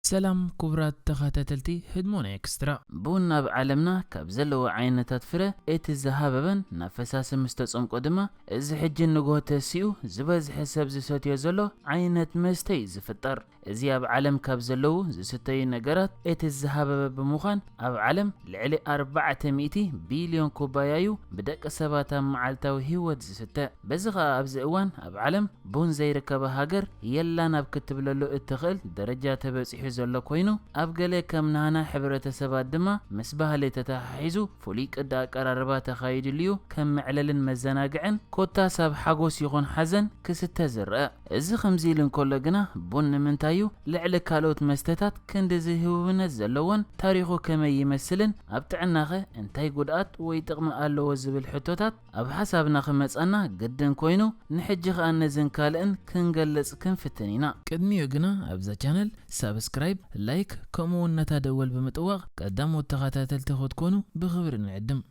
ሰላም ክቡራት ተኸታተልቲ ህድሞና ኤክስትራ። ቡን ኣብ ዓለምና ካብ ዘለዉ ዓይነታት ፍረ እቲ ዝሃበበን ናብ ፈሳሲ ምስ ተጸምቆ ድማ እዚ ሕጂ ንግሆ ተሲኡ ዝበዝሐ ሰብ ዝሰትዮ ዘሎ ዓይነት መስተ እዩ ዝፍጠር። እዚ ኣብ ዓለም ካብ ዘለዉ ዝስተዩ ነገራት እቲ ዝሃበበ ብምዃን ኣብ ዓለም ልዕሊ ኣርባዕተ ሚእቲ ቢልዮን ኩባያ እዩ ብደቂ ሰባት ኣብ መዓልታዊ ህይወት ዝስተ። በዚ ኸኣ ኣብዚ እዋን ኣብ ዓለም ቡን ዘይርከባ ሃገር የላን ኣብ ክትብለሉ እትኽእል ደረጃ ተበጺሑ ዘሎ ኮይኑ፣ ኣብ ገለ ከም ናህና ሕብረተሰባት ድማ ምስ ባህሊ ተተሓሒዙ ፍሉይ ቅዲ ኣቀራርባ ተኻይድሉ እዩ። ከም መዕለልን መዘናግዕን ኮታስ ኣብ ሓጎስ ይኹን ሓዘን ክስተ ዝረአ። እዚ ከምዚ ኢሉ እንከሎ ግና ቡን ንምንታይ እዩ ልዕሊ ካልኦት መስተታት ክንድዚ ህቡብነት ዘለዎን ታሪኹ ከመይ ይመስልን ኣብ ጥዕናኸ እንታይ ጉድኣት ወይ ጥቕሚ ኣለዎ ዝብል ሕቶታት ኣብ ሓሳብና ክመጻና ግድን ኮይኑ፣ ንሕጂ ኸኣ ነዝን ካልእን ክንገልጽ ክንፍትን ኢና። ቅድሚኡ ግና ኣብዛ ቻነል ሳብስክራይብ፣ ላይክ ከምኡ እውን ነታ ደወል ብምጥዋቕ ቀዳሞት ተኸታተልቲ ክትኮኑ ብኽብሪ ንዕድም።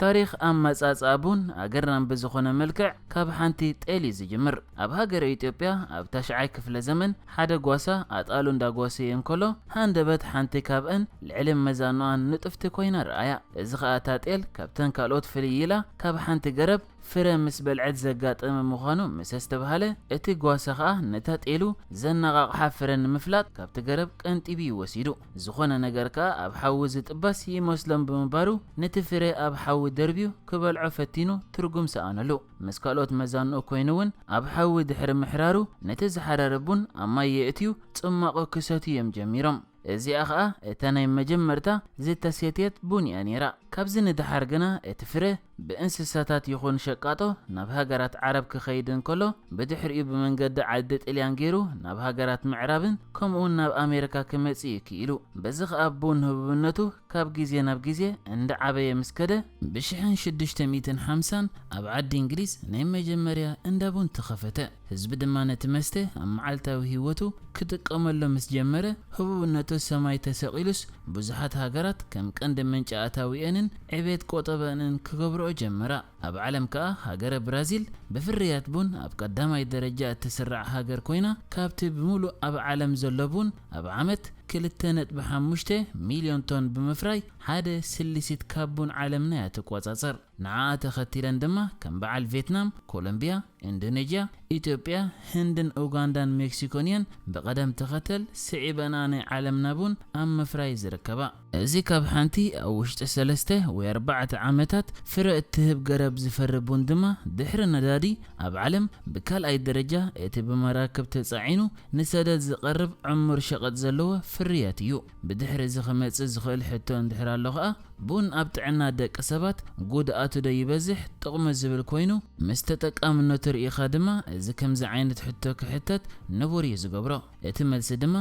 ታሪኽ ኣመጻጽኣ ቡን ኣገራሚ ብዝኾነ መልክዕ ካብ ሓንቲ ጤል እዩ ዝጅምር። ኣብ ሃገረ ኢትዮጵያ ኣብ ታሽዓይ ክፍለ ዘመን ሓደ ጓሳ ኣጣሉ እንዳጓሰየ እንከሎ ሃንደበት ሓንቲ ካብአን ልዕሊ መዛኖኣን ንጥፍቲ ኮይና ረኣያ። እዚ ኸኣ እታ ጤል ካብተን ካልኦት ፍልይ ኢላ ካብ ሓንቲ ገረብ ፍረ ምስ በልዐት ዘጋጠመ ምዃኑ ምስ ኣስተብሃለ፣ እቲ ጓሳ ኸኣ ነታ ጤሉ ዘነቓቕሓ ፍረ ንምፍላጥ ካብቲ ገረብ ቀንጢቡ እዩ ወሲዱ። ዝኾነ ነገር ከኣ ኣብ ሓዊ ዝጥበስ ይመስሎም ብምንባሩ፣ ነቲ ፍረ ኣብ ሓዊ ደርብዩ ክበልዖ ፈቲኑ ትርጉም ሰኣነሉ። ምስ ካልኦት መዛንኡ ኮይኑ እውን ኣብ ሓዊ ድሕሪ ምሕራሩ፣ ነቲ ዝሓረረ ቡን ኣብ ማይ የእትዩ ጽማቑ ክሰትዩ እዮም ጀሚሮም። እዚኣ ኸኣ እታ ናይ መጀመርታ ዝተሰትየት ቡን እያ ነይራ። ካብዚ ንደሓር ግና እቲ ፍረ ብእንስሳታት ይኹን ሸቃጦ ናብ ሃገራት ዓረብ ክኸይድ እንከሎ፣ ብድሕሪኡ ብመንገዲ ዓዲ ጥልያን ገይሩ ናብ ሃገራት ምዕራብን ከምኡውን ናብ ኣሜሪካ ክመጽእ እዩ ክኢሉ። በዚ ኸኣ ቡን ህቡብነቱ ካብ ግዜ ናብ ግዜ እንዳዓበየ ምስ ከደ፣ ብሽሕን ሽዱሽተ ሚእትን ሓምሳን ኣብ ዓዲ እንግሊዝ ናይ መጀመርያ እንዳ ቡን ተኸፈተ። ህዝቢ ድማ ነቲ መስተ ኣብ መዓልታዊ ህይወቱ ክጥቀመሉ ምስ ጀመረ፣ ህቡብነቱ ሰማይ ተሰቒሉስ ብዙሓት ሃገራት ከም ቀንዲ ምንጪ ኣታዊአንን ዕቤት ቆጠበንን ክገብርኦ ጀመራ። ኣብ ዓለም ከኣ ሃገረ ብራዚል ብፍርያት ቡን ኣብ ቀዳማይ ደረጃ እትስራዕ ሃገር ኮይና፣ ካብቲ ብምሉእ ኣብ ዓለም ዘሎ ቡን ኣብ ዓመት ክልተ ነጥቢ ሓሙሽተ ሚልዮን ቶን ብምፍራይ ሓደ ስልሲት ካብ ቡን ዓለምና እያ ትቆጻጸር። ንዓኣ ተኸቲለን ድማ ከም በዓል ቬትናም፣ ኮሎምቢያ፣ ኢንዶኔዥያ፣ ኢትዮጵያ፣ ህንድን ኡጋንዳን ሜክሲኮን እየን ብቐደም ተኸተል ስዒበንኣ ናይ ዓለምና ቡን ኣብ ምፍራይ ዝርከባ። እዚ ካብ ሓንቲ ኣብ ውሽጢ ሰለስተ ወይ ኣርባዕተ ዓመታት ፍረ እትህብ ገረብ ዝፈሪ ቡን ድማ ድሕሪ ነዳዲ ኣብ ዓለም ብካልኣይ ደረጃ እቲ ብመራክብ ተጻዒኑ ንሰደድ ዝቐርብ ዕሙር ሸቐጥ ዘለዎ ፍርያት እዩ። ብድሕሪ እዚ ክመጽእ ዝኽእል ሕቶ እንድሕር ኣሎ ኸኣ፣ ቡን ኣብ ጥዕና ደቂ ሰባት ጉድኣቱ ዶ ይበዝሕ ጥቕሙ ዝብል ኮይኑ፣ ምስ ተጠቃምነቱ ርኢኻ ድማ እዚ ከምዚ ዓይነት ሕቶ ክሕተት ንቡር እዩ ዝገብሮ። እቲ መልሲ ድማ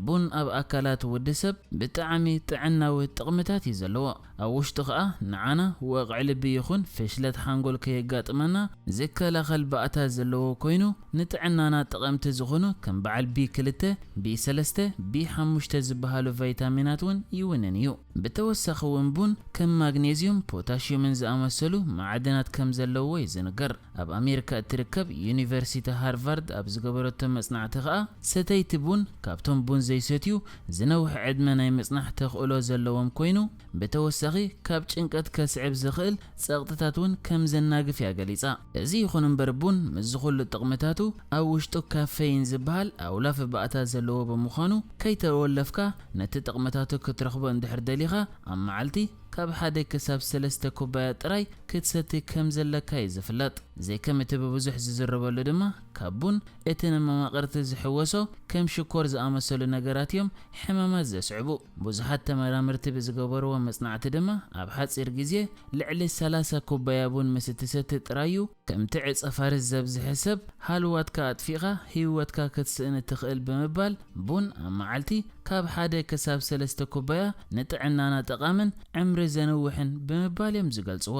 ቡን ኣብ ኣካላት ወዲ ሰብ ብጣዕሚ ጥዕናዊ ጥቕምታት እዩ ዘለዎ። ኣብ ውሽጡ ኸኣ ንዓና ወቕዒ ልቢ ይኹን ፍሽለት ሓንጎል ከየጋጥመና ዝከላኸል ባእታ ዘለዎ ኮይኑ፣ ንጥዕናና ጠቐምቲ ዝኾኑ ከም በዓል ቢ ክልተ፣ ቢ ሰለስተ፣ ቢ ሓሙሽተ ዝበሃሉ ቫይታሚናት እውን ይውንን እዩ። ብተወሳኺ እውን ቡን ከም ማግኔዝዩም፣ ፖታሽዩምን ዝኣመሰሉ ማዕድናት ከም ዘለዎ እዩ ዝንገር። ኣብ ኣሜሪካ እትርከብ ዩኒቨርሲቲ ሃርቫርድ ኣብ ዝገበረቶ መጽናዕቲ ኸኣ፣ ሰተይቲ ቡን ካብቶም ቡን ዘይሰትዩ ዝነውሐ ዕድመ ናይ ምጽናሕ ተኽእሎ ዘለዎም ኮይኑ፣ ብተወሳኺ ካብ ጭንቀት ከስዕብ ዝኽእል ጸቕጥታት እውን ከም ዘናግፍ እያ ገሊጻ። እዚ ይኹን እምበር ቡን ምስዚ ኩሉ ጥቕምታቱ ኣብ ውሽጡ ካፌይን ዝበሃል ኣውላፊ ባእታ ዘለዎ ብምዃኑ፣ ከይተወለፍካ ነቲ ጥቕምታቱ ክትረኽቦ እንድሕር ደሊኻ፣ ኣብ መዓልቲ ካብ ሓደ ክሳብ ሰለስተ ኩባያ ጥራይ ክትሰቲ ከም ዘለካ እዩ ዝፍለጥ። ዘይከም እቲ ብብዙሕ ዝዝረበሉ ድማ፣ ካብ ቡን እቲ ንመማቕርቲ ዝሕወሶ ከም ሽኮር ዝኣመሰሉ ነገራት እዮም ሕማማት ዘስዕቡ። ብዙሓት ተመራመርቲ ብዝገበርዎ መጽናዕቲ ድማ፣ ኣብ ሓጺር ግዜ ልዕሊ ሰላሳ ኩባያ ቡን ምስ እትሰቲ ጥራይ እዩ ከምቲ ዕጸ ፋርስ ዘብዝሐ ሰብ ሃልዋትካ ኣጥፊእኻ ህይወትካ ክትስእን እትኽእል ብምባል፣ ቡን ኣብ መዓልቲ ካብ ሓደ ክሳብ ሰለስተ ኩባያ ንጥዕናና ጠቓምን ዕምሪ ዘንውሕን ብምባል እዮም ዝገልጽዎ።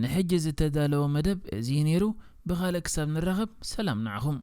ንሕጂ ዝተዳለወ መደብ እዚ እዩ ነይሩ። ብኻልእ ክሳብ ንራኸብ ሰላም ንዓኹም።